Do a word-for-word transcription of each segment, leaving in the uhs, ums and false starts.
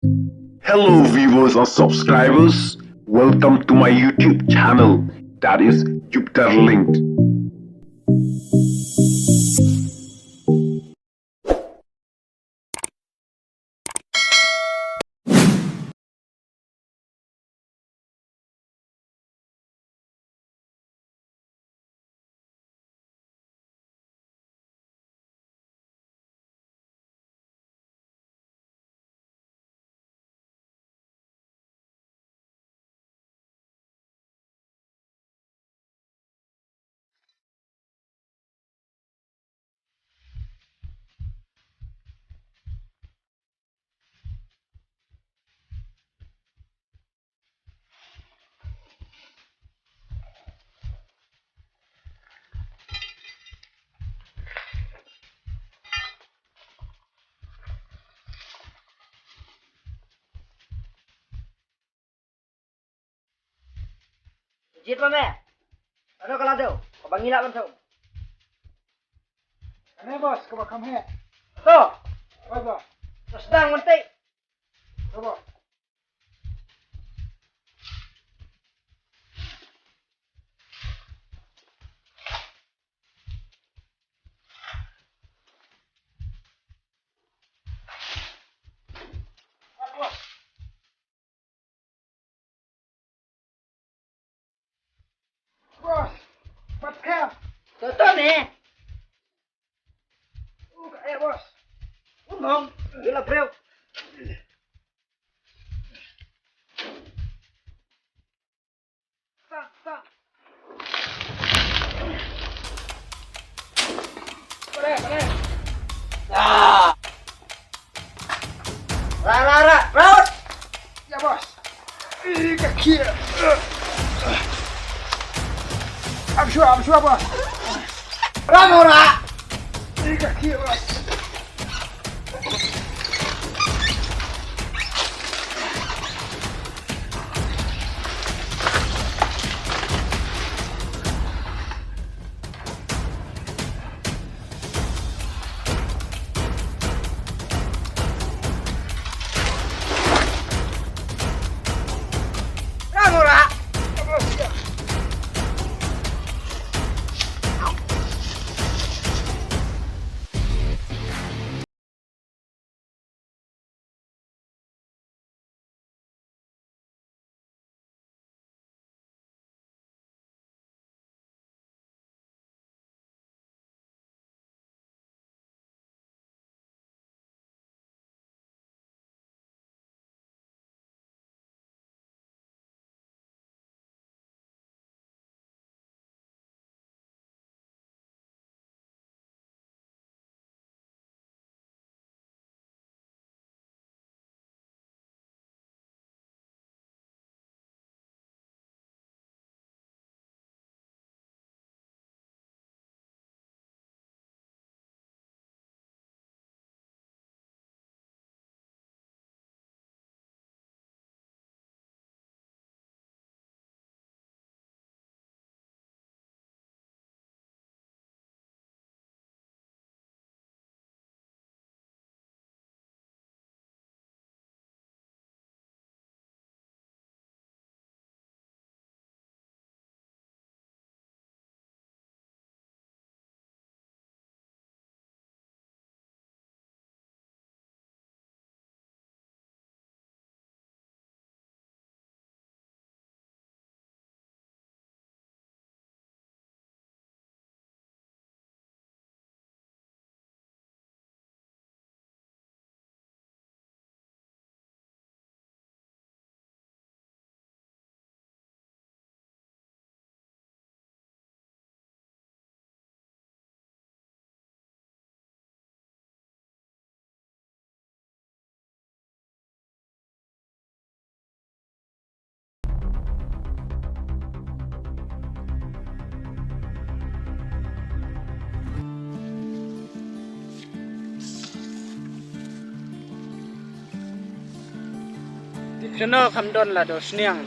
Hello viewers and subscribers, welcome to my YouTube channel, that is Jupiter Linked. Jied ma me. Ano ka la deu? Ka ba ngi lah ban thung. Ane boss, ka ba kham he. To. Oi boss. To sdang menti. To boss. Boss, pat pher. To to ne. U ka eh boss. U mong, ila breu. Ra, ra, ra, raut. Ya, boss. Ih, ka khie. Am shwa, am shwa, boss. Ra, ra. Ih, ka khie, boss. Ti kano kham don la do sniang.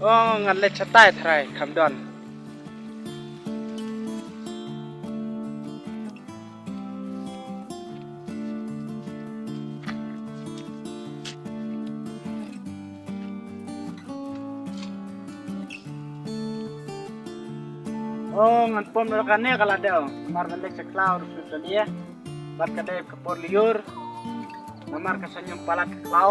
Ong ngan leit shatai thrai kham don. Oh, ngan pom noh kane ka ladew. Namar ngan leit sha khlaw ruh shu talia. Bad ka dei ka por lyiur. Namar ka sa ñium palat ka khlaw.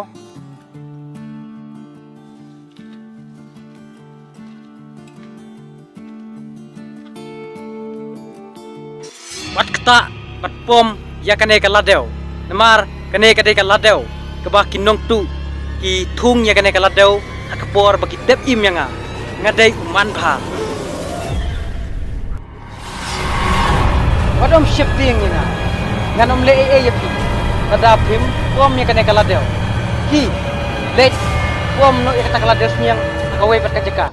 Wat ktah, wat pom ïa kane ka ladew. Namar kane ka dei ka ladew kaba ki nongtuh ki thung ïa kane ka ladew ha ka por ba ki tep im ïa nga. Nga dei u man bha. Wat ym sheptieng ïa nga. Ngan ym leh ei ei ïa phi lada phim pom ïa kane ka ladew. Ki, leit pom noh ïa kata ka ladew sniang ha kawei pat ka jaka.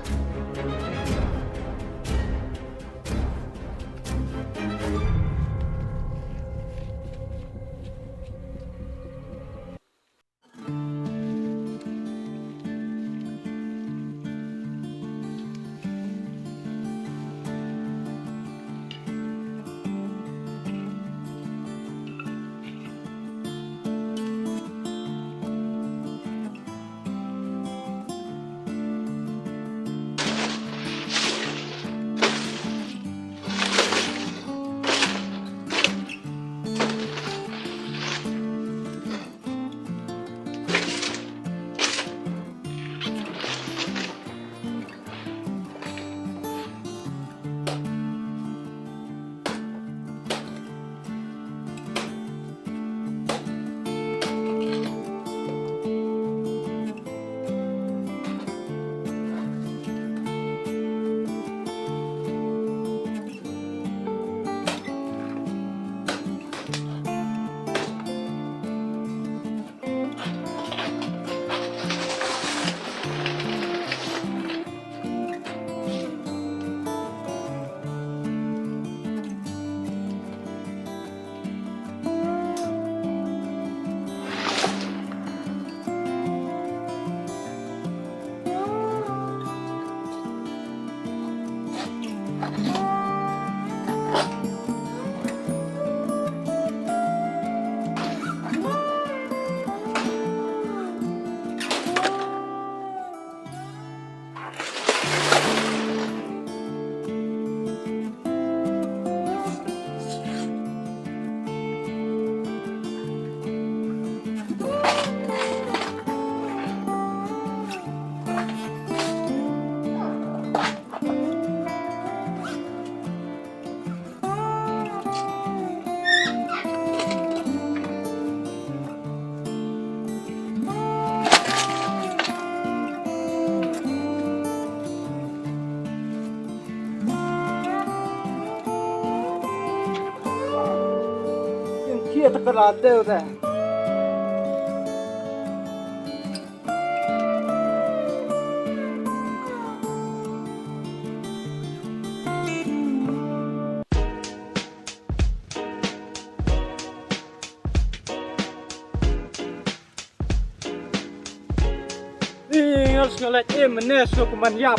Ih, ngal sngalet im ne suk man yap.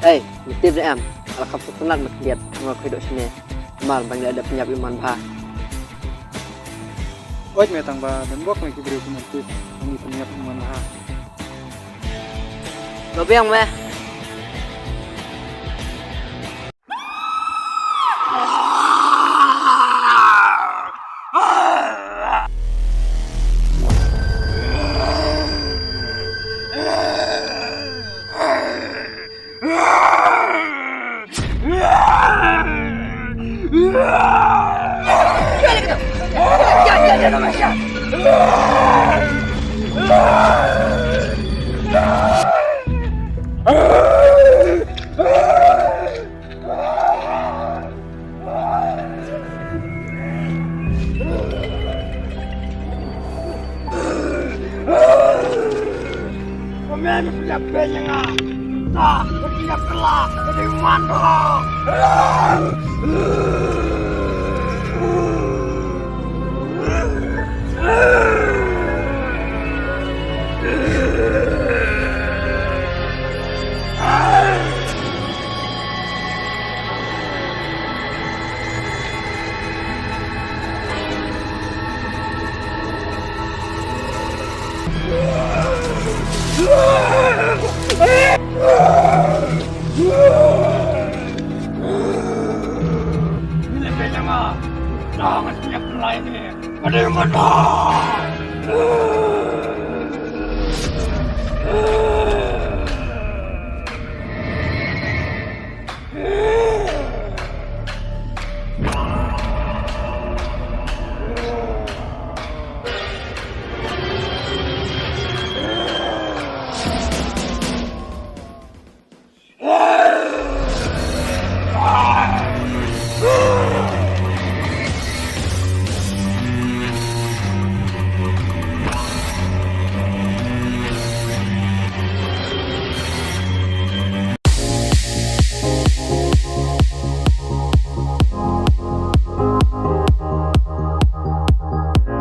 Ei, ngi tip da em, ala kham sngewtynnat ma khlieh, nga khuid doh shane. Mar ba ngi la dep pynïap ïa u man bha. Oi me tang ba don bok me ki briew kum tip, ngi pynïap ïa u man bha. Lo biang me.